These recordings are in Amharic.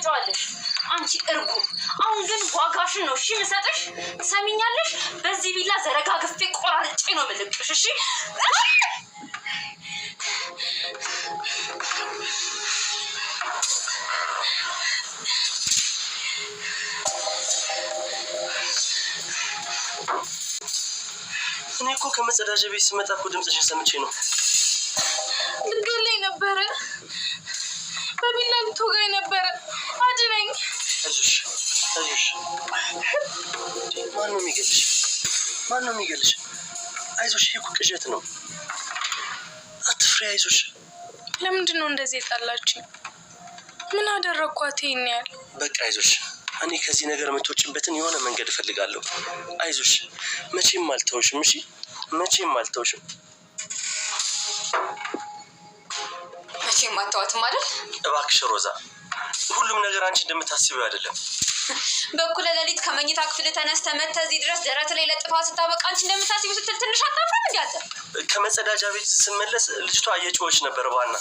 ትመጫዋለሽ አንቺ እርጉም። አሁን ግን ዋጋሽን ነው እሺ የምሰጥሽ። ትሰሚኛለሽ? በዚህ ቢላ ዘረጋግፌ ቆራርጬ ነው የምልቅሽ። እሺ። እኔ እኮ ከመጸዳጃ ቤት ስመጣ እኮ ድምፅሽን ሰምቼ ነው። ልትገለኝ ነበረ። በቢላ ልትወጋኝ ነበረ። አድነኝ። አይዞሽ፣ አይዞሽ። ማን ነው የሚገልሽ? ማን ነው የሚገልሽ? አይዞሽ፣ ይሄ እኮ ቅዠት ነው። አትፍሪ፣ አይዞሽ። ለምንድን ነው እንደዚህ የጣላችኝ? ምን አደረግኳት ይሄን ያህል? በቃ አይዞሽ። እኔ ከዚህ ነገር የምትወጭበትን የሆነ መንገድ እፈልጋለሁ። አይዞሽ፣ መቼም አልተውሽም። እሺ፣ መቼም አልተውሽም። መቼም አተዋትም አይደል? እባክሽ ሮዛ፣ ሁሉም ነገር አንቺ እንደምታስቢው አይደለም። በእኩለ ሌሊት ከመኝታ ክፍል ተነስተህ መተህ እዚህ ድረስ ደረት ላይ ለጥፋ ስታበቃ አንቺ እንደምታስቢው ስትል ትንሽ አታፍርም? እንዲ አንተ። ከመጸዳጃ ቤት ስመለስ ልጅቷ እየጮኸች ነበር። ባና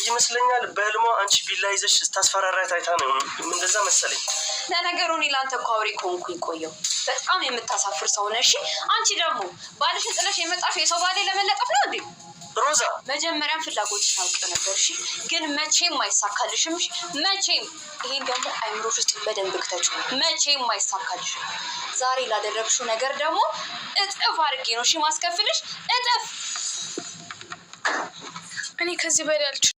ይመስለኛል በህልሟ አንቺ ቢላ ይዘሽ ስታስፈራሪያት አይታ ነው። እንደዛ መሰለኝ። ለነገሩ እኔ ለአንተ እኮ አውሬ ከሆንኩኝ ቆየሁ። በጣም የምታሳፍር ሰው ነህ። እሺ አንቺ ደግሞ ባልሽን ጥለሽ የመጣሽው የሰው ባሌ ለመለጠፍ ነው እንዴ? ሮዛ፣ መጀመሪያም ፍላጎትሽን አውቄው ነበር። እሺ ግን መቼም አይሳካልሽም። እሺ መቼም። ይሄን ደግሞ አይምሮሽ ውስጥ በደንብ ክተችው። መቼም አይሳካልሽም። ዛሬ ላደረግሽው ነገር ደግሞ እጥፍ አድርጌ ነው እሺ ማስከፍልሽ፣ እጥፍ። እኔ ከዚህ በላይ አልችልም።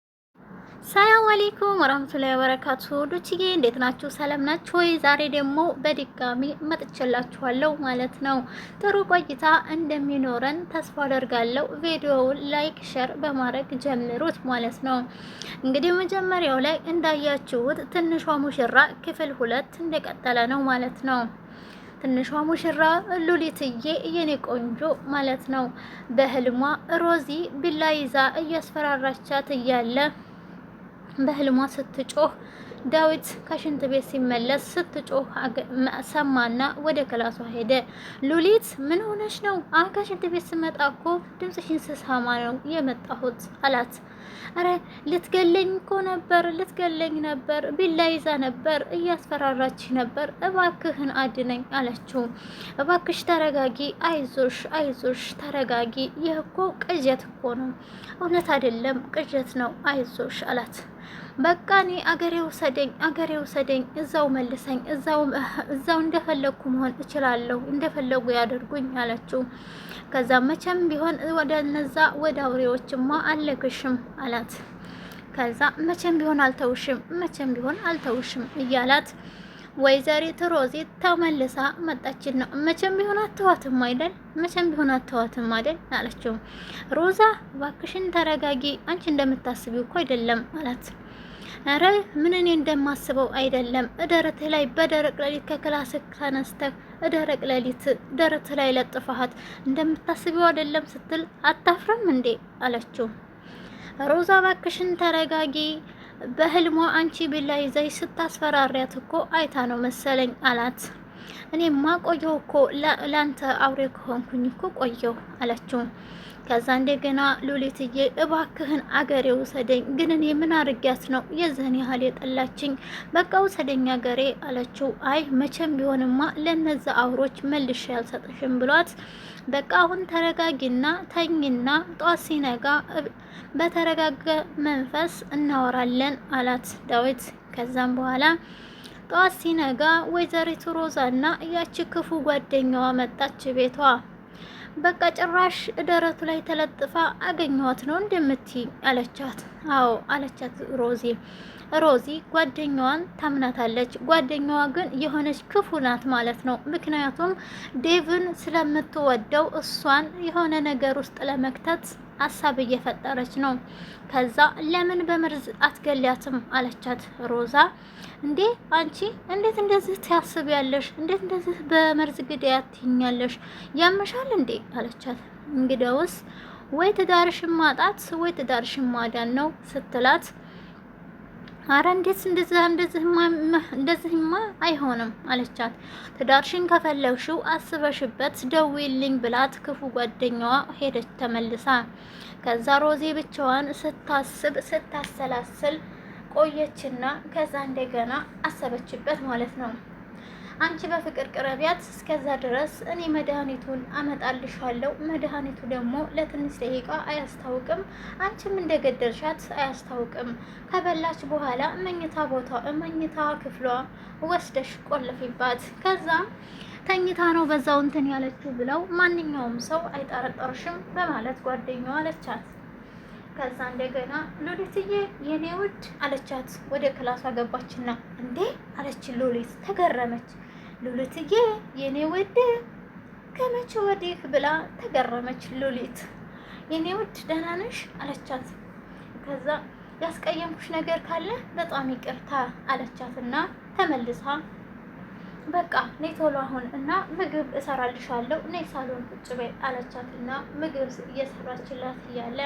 ሰላም አለይኩም ወራህመቱላሂ ወበረካቱ ዱችዬ እንዴት ናችሁ? ሰላም ናችሁ ወይ? ዛሬ ደግሞ በድጋሚ መጥቼላችኋለሁ ማለት ነው። ጥሩ ቆይታ እንደሚኖረን ተስፋ አደርጋለሁ። ቪዲዮውን like፣ share በማድረግ ጀምሩት ማለት ነው። እንግዲህ መጀመሪያው ላይ እንዳያችሁት ትንሿ ሙሽራ ክፍል 2 እንደቀጠለ ነው ማለት ነው። ትንሿ ሙሽራ ሉሊትዬ የኔ ቆንጆ ማለት ነው። በህልሟ ሮዚ ቢላ ይዛ እያስፈራራቻት እያለ በህልሟ ስትጮህ ዳዊት ከሽንት ቤት ሲመለስ ስትጮህ ሰማና ወደ ክላሷ ሄደ። ሉሊት ምን ሆነሽ ነው? አሁን ከሽንት ቤት ስመጣ እኮ ድምፅሽን ስሰማ ነው የመጣሁት አላት። አረ ልትገለኝ እኮ ነበር፣ ልትገለኝ ነበር፣ ቢላ ይዛ ነበር፣ እያስፈራራች ነበር። እባክህን አድነኝ አለችው። እባክሽ ተረጋጊ፣ አይዞሽ፣ አይዞሽ፣ ተረጋጊ። ይህ እኮ ቅዠት እኮ ነው፣ እውነት አይደለም፣ ቅዠት ነው፣ አይዞሽ አላት። በቃ እኔ አገሬ ውሰደኝ፣ አገሬ ውሰደኝ፣ እዛው መልሰኝ፣ እዛው እንደፈለግኩ መሆን እችላለሁ፣ እንደፈለጉ ያደርጉኝ አለችው። ከዛ መቼም ቢሆን ወደ እነዛ ወደ አውሬዎችማ አለክሽም አላት። ከዛ መቼም ቢሆን አልተውሽም፣ መቼም ቢሆን አልተውሽም እያላት ወይዘሪት ሮዚ ተመልሳ መጣችን ነው። መቼም ቢሆን አተዋትም አይደል? መቼም ቢሆን አተዋትም አይደል አለችው። ሮዛ እባክሽን ተረጋጊ፣ አንቺ እንደምታስቢው እኮ አይደለም አላት። ኧረ ምን እኔ እንደማስበው አይደለም። እደረትህ ላይ በደረቅ ሌሊት ከ class ተነስተህ እደረቅ ሌሊት ደረትህ ላይ ለጥፈሃት እንደምታስቢው አይደለም ስትል አታፍርም እንዴ አለችው። ሮዛ እባክሽን ተረጋጊ፣ በህልሟ አንቺ ቢላ ይዘሽ ስታስፈራሪያት እኮ አይታ ነው መሰለኝ አላት። እኔማ ቆየሁ እኮ ላንተ አውሬ ከሆንኩኝ እኮ ቆየሁ አለችው። ከዛ እንደገና ሉሊትዬ እባክህን አገሬ ውሰደኝ፣ ግን እኔ ምን አርጊያት ነው የዚህን ያህል የጠላችኝ? በቃ ውሰደኝ አገሬ አለችው። አይ መቼም ቢሆንማ ለነዛ አውሮች መልሼ አልሰጥሽም ብሏት፣ በቃ አሁን ተረጋጊና ተኝና ጧት ሲነጋ በተረጋጋ መንፈስ እናወራለን አላት ዳዊት። ከዛም በኋላ ጧት ሲነጋ ወይዘሪቱ ሮዛና ያቺ ክፉ ጓደኛዋ መጣች ቤቷ። በቃ ጭራሽ ደረቱ ላይ ተለጥፋ አገኘኋት ነው እንደምትይ አለቻት። አዎ አለቻት ሮዚ። ሮዚ ጓደኛዋን ታምናታለች። ጓደኛዋ ግን የሆነች ክፉ ናት ማለት ነው። ምክንያቱም ዴቭን ስለምትወደው እሷን የሆነ ነገር ውስጥ ለመክተት ሀሳብ እየፈጠረች ነው። ከዛ ለምን በመርዝ አትገሊያትም አለቻት ሮዛ። እንዴ አንቺ እንዴት እንደዚህ ታስቢያለሽ? እንዴት እንደዚህ በመርዝ ግዳያት ትኛለሽ? ያመሻል እንዴ አለቻት። እንግዲያውስ ወይ ትዳርሽን ማጣት ወይ ትዳርሽን ማዳን ነው ስትላት አረ እንዴት እንደዚህማ አይሆንም አለቻት። ትዳርሽን ከፈለግሽው አስበሽበት ደውይልኝ ብላት ክፉ ጓደኛዋ ሄደች ተመልሳ። ከዛ ሮዜ ብቻዋን ስታስብ ስታሰላስል ቆየችና ከዛ እንደገና አሰበችበት ማለት ነው። አንቺ በፍቅር ቅረቢያት፣ እስከዛ ድረስ እኔ መድኃኒቱን አመጣልሻለሁ። መድኃኒቱ ደግሞ ለትንሽ ደቂቃ አያስታውቅም፣ አንቺም እንደገደልሻት አያስታውቅም። ከበላች በኋላ መኝታ ቦታ መኝታ ክፍሏ ወስደሽ ቆልፊባት። ከዛ ተኝታ ነው በዛው እንትን ያለችው ብለው ማንኛውም ሰው አይጠረጠርሽም በማለት ጓደኛዋ አለቻት። ከዛ እንደገና ሉሊትዬ የኔ ውድ አለቻት። ወደ ክላሷ ገባችና እንዴ አለች ሉሊት ተገረመች። ሉሊትዬ የኔ ውድ ከመቼ ወዲህ ብላ ተገረመች። ሉሊት የኔ ውድ ደህና ነሽ አለቻት። ከዛ ያስቀየምኩሽ ነገር ካለ በጣም ይቅርታ አለቻትና ተመልሳ በቃ ነይ ቶሎ አሁን እና ምግብ እሰራልሻለሁ ነይ ሳሎን ቁጭ በይ አለቻትና ምግብ እየሰራችላት እያለ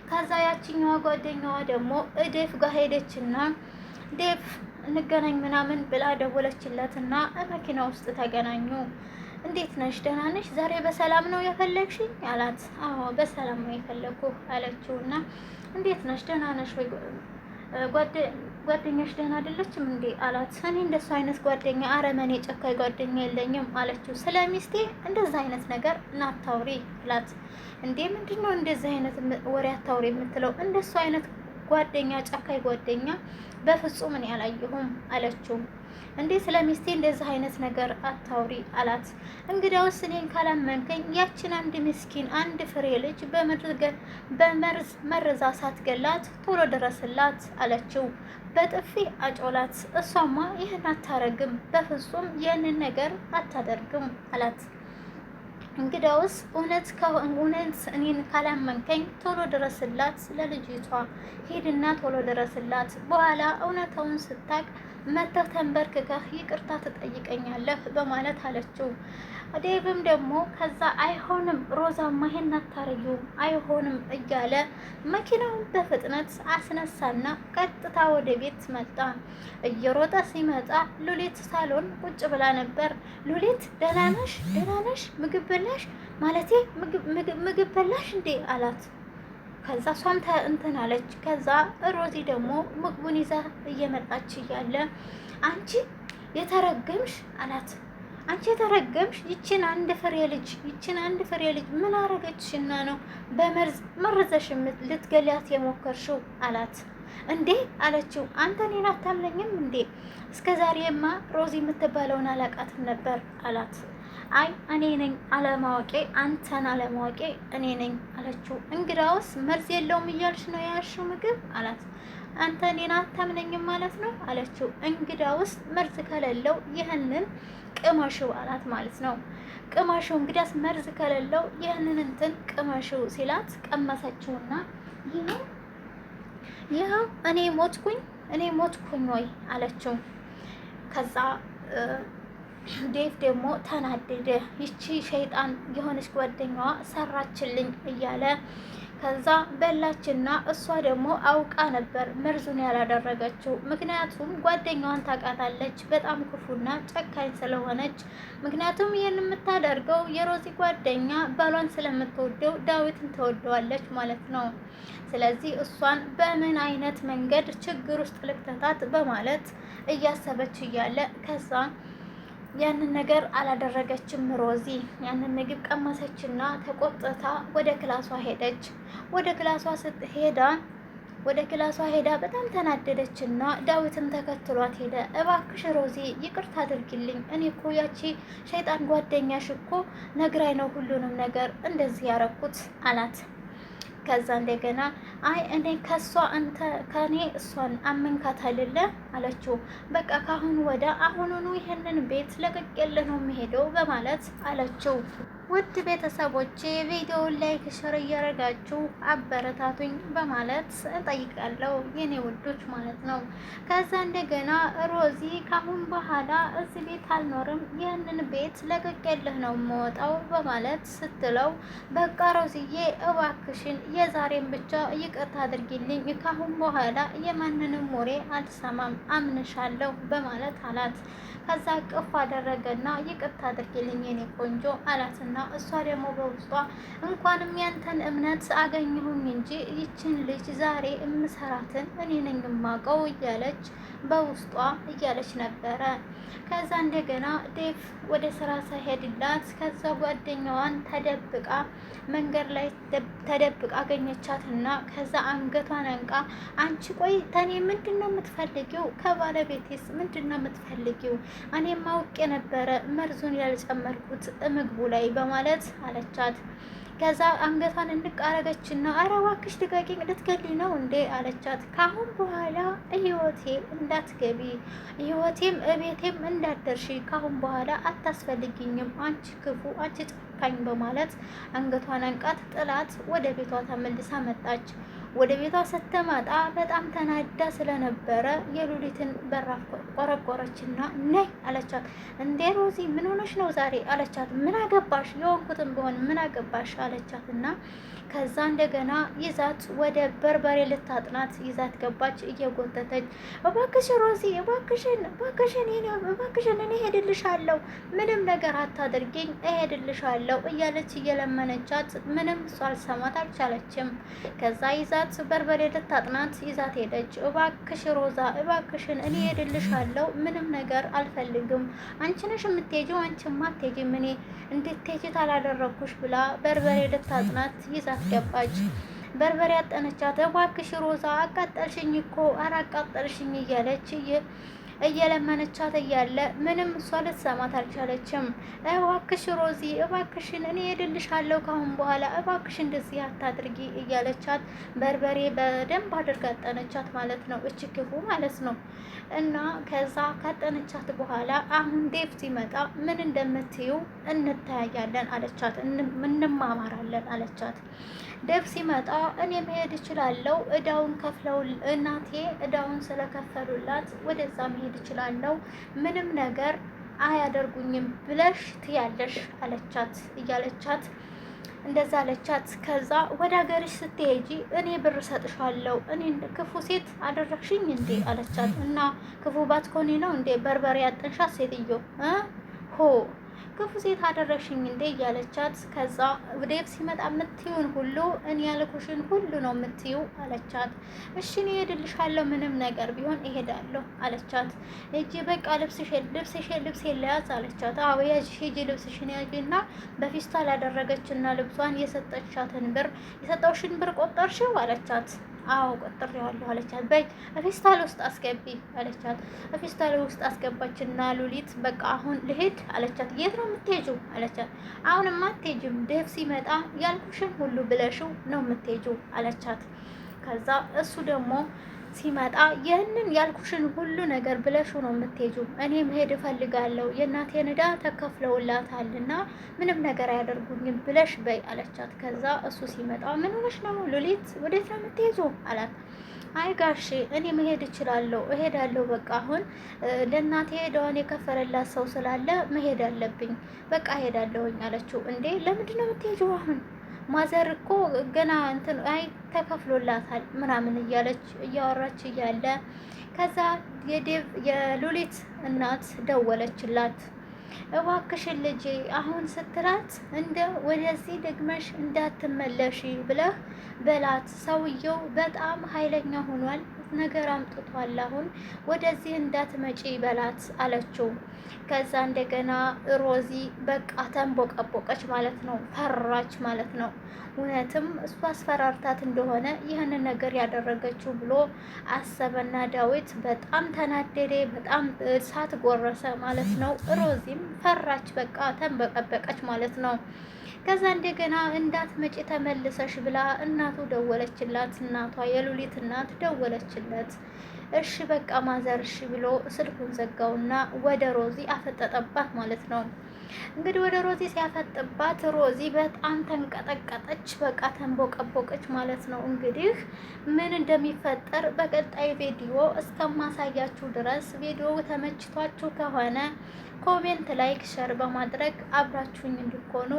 ከዛ ያችኛዋ ጓደኛዋ ደግሞ እዴፍ ጋር ሄደችና ዴፍ እንገናኝ ምናምን ብላ ደወለችለትና መኪና ውስጥ ተገናኙ። እንዴት ነሽ? ደህና ነሽ? ዛሬ በሰላም ነው የፈለግሽኝ አላት። አዎ በሰላም ነው የፈለግኩ አለችው እና እንዴት ነሽ? ደህና ነሽ ወይ ጓደኛሽ ደህና አይደለችም እንዴ አላት። እኔ እንደሱ አይነት ጓደኛ አረመኔ፣ ጨካኝ ጓደኛ የለኝም አለችው። ስለ ሚስቴ እንደዛ አይነት ነገር ናታውሪ አላት። እንዴ ምንድን ነው እንደዚህ አይነት ወሬ አታውሪ የምትለው? እንደሱ አይነት ጓደኛ ጨካኝ ጓደኛ በፍጹም እኔ አላየሁም አለችው። እንዴ ስለ ሚስቴ እንደዚህ አይነት ነገር አታውሪ አላት። እንግዲያውስ እኔን ካላመንከኝ ያችን አንድ ምስኪን አንድ ፍሬ ልጅ በመርዝ መርዛ ሳትገላት ቶሎ ድረስላት አለችው። በጥፊ አጮላት። እሷማ ይህን አታረግም፣ በፍጹም ይህንን ነገር አታደርግም አላት። እንግዳውስ እውነት እውነት እኔን ካላመንከኝ ቶሎ ድረስላት ለልጅቷ ሂድና ቶሎ ድረስላት። በኋላ እውነታውን ስታቅ መተህ ተንበርክከህ ይቅርታ ትጠይቀኛለህ በማለት አለችው። ዴቭም ደግሞ ከዛ አይሆንም ሮዛማ ይሄን አታረጊውም አይሆንም እያለ መኪናውን በፍጥነት አስነሳና ቀጥታ ወደ ቤት መጣ። እየሮጠ ሲመጣ ሉሊት ሳሎን ቁጭ ብላ ነበር። ሉሊት ደህና ነሽ? ደህና ነሽ? ምግብ በላሽ? ማለቴ ምግብ በላሽ እንዴ አላት። ከዛ እሷም እንትን አለች። ከዛ ሮዚ ደግሞ ምግቡን ይዛ እየመጣች እያለ አንቺ የተረገምሽ አላት። አንቺ የተረገምሽ ይችን አንድ ፍሬ ልጅ ይችን አንድ ፍሬ ልጅ ምን አረገችሽና ነው በመርዝ መርዘሽ ልትገሊያት የሞከርሽው አላት። እንዴ አለችው። አንተ እኔን አታምነኝም እንዴ? እስከ ዛሬማ ሮዚ የምትባለውን አላቃትም ነበር አላት። አይ እኔ ነኝ አለማወቄ፣ አንተን አለማወቄ እኔ ነኝ አለችው። እንግዳውስ መርዝ የለውም እያልሽ ነው የያዝሽው ምግብ አላት። አንተ እኔን አታምነኝም ማለት ነው አለችው። እንግዳውስ መርዝ ከሌለው ይህንን ቅመሽው አላት ማለት ነው። ቅመሽው እንግዲያስ መርዝ ከሌለው ይህንን እንትን ቅመሽው ሲላት ቀመሰችውና ይኸው እኔ ሞትኩኝ እኔ ሞትኩኝ ወይ አለችው። ከዛ ዴቭ ደግሞ ተናደደ። ይቺ ሸይጣን የሆነች ጓደኛዋ ሰራችልኝ እያለ ከዛ በላችና እሷ ደግሞ አውቃ ነበር መርዙን ያላደረገችው። ምክንያቱም ጓደኛዋን ታውቃታለች በጣም ክፉና ጨካኝ ስለሆነች። ምክንያቱም ይህን የምታደርገው የሮዚ ጓደኛ ባሏን ስለምትወደው ዳዊትን ትወደዋለች ማለት ነው። ስለዚህ እሷን በምን አይነት መንገድ ችግር ውስጥ ልክተታት በማለት እያሰበች እያለ ከዛ ያንን ነገር አላደረገችም። ሮዚ ያንን ምግብ ቀመሰችና ተቆጥታ ወደ ክላሷ ሄደች። ወደ ክላሷ ሄዳ ወደ ክላሷ ሄዳ በጣም ተናደደችና ዳዊትም ተከትሏት ሄደ። እባክሽ ሮዚ ይቅርታ አድርጊልኝ፣ እኔ እኮ ያቺ ሸይጣን ጓደኛሽ እኮ ነግራኝ ነው ሁሉንም ነገር እንደዚህ ያረኩት አላት። ከዛ እንደገና አይ እኔ ከሷ አንተ ከኔ እሷን አመንካት አይደለ አለችው። በቃ ካሁን ወደ አሁኑኑ ይህንን ቤት ለቅቄልህ ነው የሚሄደው በማለት አለችው። ውድ ቤተሰቦቼ ቪዲዮውን like፣ share እያደረጋችሁ አበረታቱኝ በማለት እጠይቃለሁ የኔ ውዶች ማለት ነው። ከዛ እንደገና ሮዚ ካሁን በኋላ እዚህ ቤት አልኖርም፣ ይህንን ቤት ለቅቄልህ ነው የምወጣው በማለት ስትለው በቃ ሮዚዬ እባክሽን የዛሬን ብቻ ይቅርታ አድርጊልኝ፣ ካሁን በኋላ የማንንም ወሬ አልሰማም፣ አምንሻለሁ በማለት አላት። ከዛ ቅፍ አደረገና ይቅርታ አድርጊልኝ የኔ ቆንጆ አላትና እሷ ደግሞ በውስጧ እንኳንም ያንተን እምነት አገኘሁኝ እንጂ ይችን ልጅ ዛሬ እምሰራትን እኔ ነኝ የማውቀው እያለች በውስጧ እያለች ነበረ። ከዛ እንደገና ዴቭ ወደ ስራ ሳይሄድላት ከዛ ጓደኛዋን ተደብቃ መንገድ ላይ ተደብቃ አገኘቻትና ከዛ አንገቷን አንቃ አንቺ ቆይ ተኔ ምንድን ነው የምትፈልጊው? ከባለቤቴስ ምንድን ነው የምትፈልጊው? እኔም አውቄ ነበረ መርዙን ያልጨመርኩት ምግቡ ላይ በማለት አለቻት። ከዛ አንገቷን እንቅ አረገችና ኧረ እባክሽ ልቀቂኝ፣ ልትገልኝ ነው እንዴ አለቻት። ካሁን በኋላ ህይወቴ እንዳትገቢ፣ ህይወቴም እቤቴም እንዳትደርሺ፣ ካሁን በኋላ አታስፈልጊኝም፣ አንቺ ክፉ፣ አንቺ ጨካኝ በማለት አንገቷን አንቃት ጥላት ወደ ቤቷ ተመልሳ መጣች። ወደ ቤቷ ስትመጣ በጣም ተናዳ ስለነበረ የሉሊትን በራፍ ቆረቆረችና ነይ አለቻት። እንዴ ሮዚ ምን ሆነሽ ነው ዛሬ አለቻት። ምን አገባሽ የሆንኩትን ቢሆን ምን አገባሽ አለቻት እና ከዛ እንደገና ይዛት ወደ በርበሬ ልታጥናት ይዛት ገባች እየጎተተች። እባክሽ ሮዚ እባክሽን፣ እባክሽን፣ እባክሽን እኔ እሄድልሻለሁ፣ ምንም ነገር አታድርጊኝ፣ እሄድልሻለሁ እያለች እየለመነቻት ምንም እሷ አልሰማት አልቻለችም። ከዛ ይዛት በርበሬ ልታጥናት ይዛት ሄደች። እባክሽ ሮዛ እባክሽን እኔ እሄድልሻለሁ፣ ምንም ነገር አልፈልግም፣ አንቺ ነሽ የምትሄጂው፣ አንቺማ አትሄጂም፣ እኔ እንድትሄጂ ታላደረግኩሽ ብላ በርበሬ ልታጥናት ይዛት ገባች። በርበሬ አጠነቻት። እባክሽ ሮዛ አቃጠልሽኝ እኮ ኧረ አቃጠልሽኝ እያለች እየለመነቻት እያለ ምንም እሷ ልትሰማት አልቻለችም። እባክሽ ሮዚ እባክሽን እኔ ሄድልሻለሁ ካሁን በኋላ እባክሽ እንደዚህ አታድርጊ እያለቻት በርበሬ በደንብ አድርጋ አጠነቻት ማለት ነው። እች ክፉ ማለት ነው። እና ከዛ ካጠነቻት በኋላ አሁን ዴቭ ሲመጣ ምን እንደምትዩ እንተያያለን አለቻት፣ እንማማራለን አለቻት። ዴቭ ሲመጣ እኔ መሄድ እችላለሁ፣ እዳውን ከፍለው እናቴ እዳውን ስለከፈሉላት ወደዛ መሄድ እችላለሁ፣ ምንም ነገር አያደርጉኝም ብለሽ ትያለሽ አለቻት እያለቻት እንደዛ አለቻት። ከዛ ወደ ሀገርሽ ስትሄጂ እኔ ብር ሰጥሻለሁ፣ እኔ ክፉ ሴት አደረግሽኝ እንዴ አለቻት። እና ክፉ ባትኮኒ ነው እንዴ በርበሬ ያጠንሻት ሴትዮ ሆ ክፉ ሴት አደረግሽኝ እንዴ እያለቻት፣ ከዛ ዴቭ ሲመጣ የምትዩን ሁሉ እኔ ያልኩሽን ሁሉ ነው የምትዩ አለቻት። እሺ እኔ እሄድልሻለሁ ምንም ነገር ቢሆን እሄዳለሁ አለቻት። እጂ በቃ ልብስሽን ልብስሽን ልብሴን ልያዝ አለቻት። አዎ ያዥ ሂጂ ልብስሽን ያዥና በፊስታል ያደረገችና ልብሷን የሰጠቻትን ብር የሰጠውሽን ብር ቆጠርሽው አለቻት። አዎ ቆጥሬዋለሁ አለቻት። በይ ፌስታል ውስጥ አስገቢ አለቻት። ፌስታል ውስጥ አስገባችና ሉሊት በቃ አሁን ልሄድ አለቻት። የት ነው የምትሄጂው አለቻት። አሁንማ አትሄጂም፣ ዴቭ ሲመጣ ያልኩሽን ሁሉ ብለሽው ነው የምትሄጂው አለቻት። ከዛ እሱ ደግሞ ሲመጣ ይህንን ያልኩሽን ሁሉ ነገር ብለሽው ነው የምትሄጂው። እኔ መሄድ እፈልጋለሁ የእናቴን ዕዳ ተከፍለውላታልና ምንም ነገር አያደርጉኝም ብለሽ በይ አለቻት። ከዛ እሱ ሲመጣ ምን ሆነሽ ነው ሉሊት፣ ወዴት ነው የምትሄጂው አላት። አይ ጋሼ እኔ መሄድ እችላለሁ፣ እሄዳለሁ። በቃ አሁን ለእናቴ ዕዳዋን የከፈለላት ሰው ስላለ መሄድ አለብኝ፣ በቃ እሄዳለሁኝ አለችው። እንዴ ለምንድን ነው የምትሄጂው አሁን mother እኮ ገና እንትን አይ ተከፍሎላታል ምናምን እያለች እያወራች እያለ ከዛ የዴቭ የሉሊት እናት ደወለችላት። እባክሽን ልጄ አሁን ስትላት እንደ ወደዚህ ደግመሽ እንዳትመለሺ ብለህ በላት። ሰውየው በጣም ኃይለኛ ሆኗል፣ ነገር አምጥቷል። አሁን ወደዚህ እንዳትመጪ በላት አለችው። ከዛ እንደገና ሮዚ በቃ ተንቦቀቦቀች ማለት ነው፣ ፈራች ማለት ነው። እውነትም እሱ አስፈራርታት እንደሆነ ይህንን ነገር ያደረገችው ብሎ አሰበና ዳዊት በጣም ተናደደ፣ በጣም እሳት ጎረሰ ማለት ነው። ሮዚም ፈራች፣ በቃ ተንበቀበቀች ማለት ነው። ከዛ እንደገና እንዳትመጪ ተመልሰሽ ብላ እናቱ ደወለችላት። እናቷ የሉሊት እናት ደወለችለት። እሺ በቃ mother እሺ ብሎ ስልኩን ዘጋውና ወደ ሮዚ አፈጠጠባት ማለት ነው። እንግዲህ ወደ ሮዚ ሲያፈጥባት ሮዚ በጣም ተንቀጠቀጠች፣ በቃ ተንቦቀቦቀች ማለት ነው። እንግዲህ ምን እንደሚፈጠር በቀጣይ ቪዲዮ እስከማሳያችሁ ድረስ ቪዲዮ ተመችቷችሁ ከሆነ comment፣ like፣ share በማድረግ አብራችሁኝ እንዲሆኑ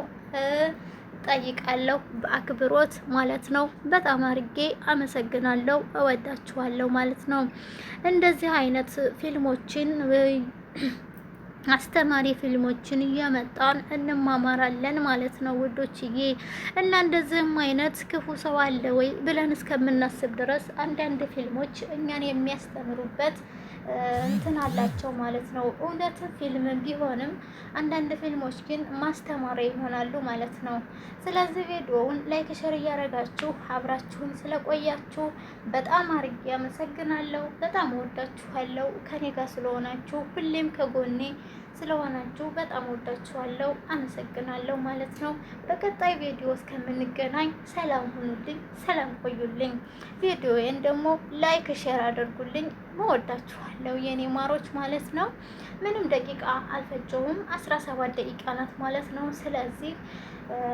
ጠይቃለሁ በአክብሮት ማለት ነው። በጣም አርጌ አመሰግናለሁ። እወዳችኋለሁ ማለት ነው። እንደዚህ አይነት ፊልሞችን አስተማሪ ፊልሞችን እያመጣን እንማማራለን ማለት ነው ውዶችዬ። እና እንደዚህም አይነት ክፉ ሰው አለ ወይ ብለን እስከምናስብ ድረስ አንዳንድ ፊልሞች እኛን የሚያስተምሩበት እንትን አላቸው ማለት ነው። እውነት ፊልም ቢሆንም አንዳንድ ፊልሞች ግን ማስተማሪያ ይሆናሉ ማለት ነው። ስለዚህ ቪዲዮውን like፣ share እያደረጋችሁ አብራችሁን ስለቆያችሁ በጣም አርጌ አመሰግናለሁ። በጣም እወዳችኋለሁ። ከኔ ጋር ስለሆናችሁ ሁሌም ከጎኔ ስለሆናችሁ በጣም ወዳችኋለሁ፣ አመሰግናለሁ ማለት ነው። በቀጣይ ቪዲዮ እስከምንገናኝ ሰላም ሁኑልኝ፣ ሰላም ቆዩልኝ። ቪዲዮዬን ደግሞ like፣ share አድርጉልኝ። እወዳችኋለሁ የኔ ማሮች ማለት ነው። ምንም ደቂቃ አልፈጀውም፣ 17 ደቂቃ ናት ማለት ነው። ስለዚህ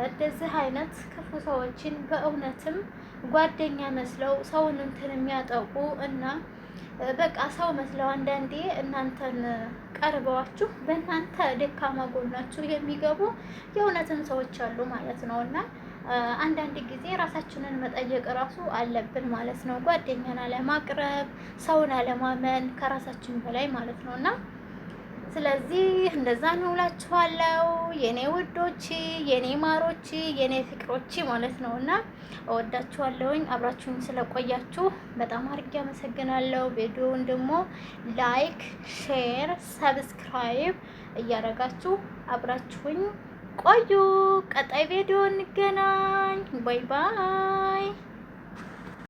እንደዚህ አይነት ክፉ ሰዎችን በእውነትም ጓደኛ መስለው ሰውን እንትን የሚያጠቁ እና በቃ ሰው መስለው አንዳንዴ እናንተን ቀርበዋችሁ በእናንተ ደካማ ጎናችሁ የሚገቡ የእውነትም ሰዎች አሉ ማለት ነው። እና አንዳንድ ጊዜ ራሳችንን መጠየቅ ራሱ አለብን ማለት ነው። ጓደኛን አለማቅረብ፣ ሰውን አለማመን ከራሳችን በላይ ማለት ነው። እና ስለዚህ እንደዛ ነው እላችኋለሁ የኔ ውዶች፣ የኔ ማሮች፣ የኔ ፍቅሮች ማለት ነው። እና እወዳችኋለሁኝ። አብራችሁኝ ስለቆያችሁ በጣም አድርጌ አመሰግናለሁ። ቪዲዮውን ደግሞ like፣ share፣ subscribe እያደረጋችሁ አብራችሁኝ ቆዩ። ቀጣይ ቪዲዮ እንገናኝ። Bye bye።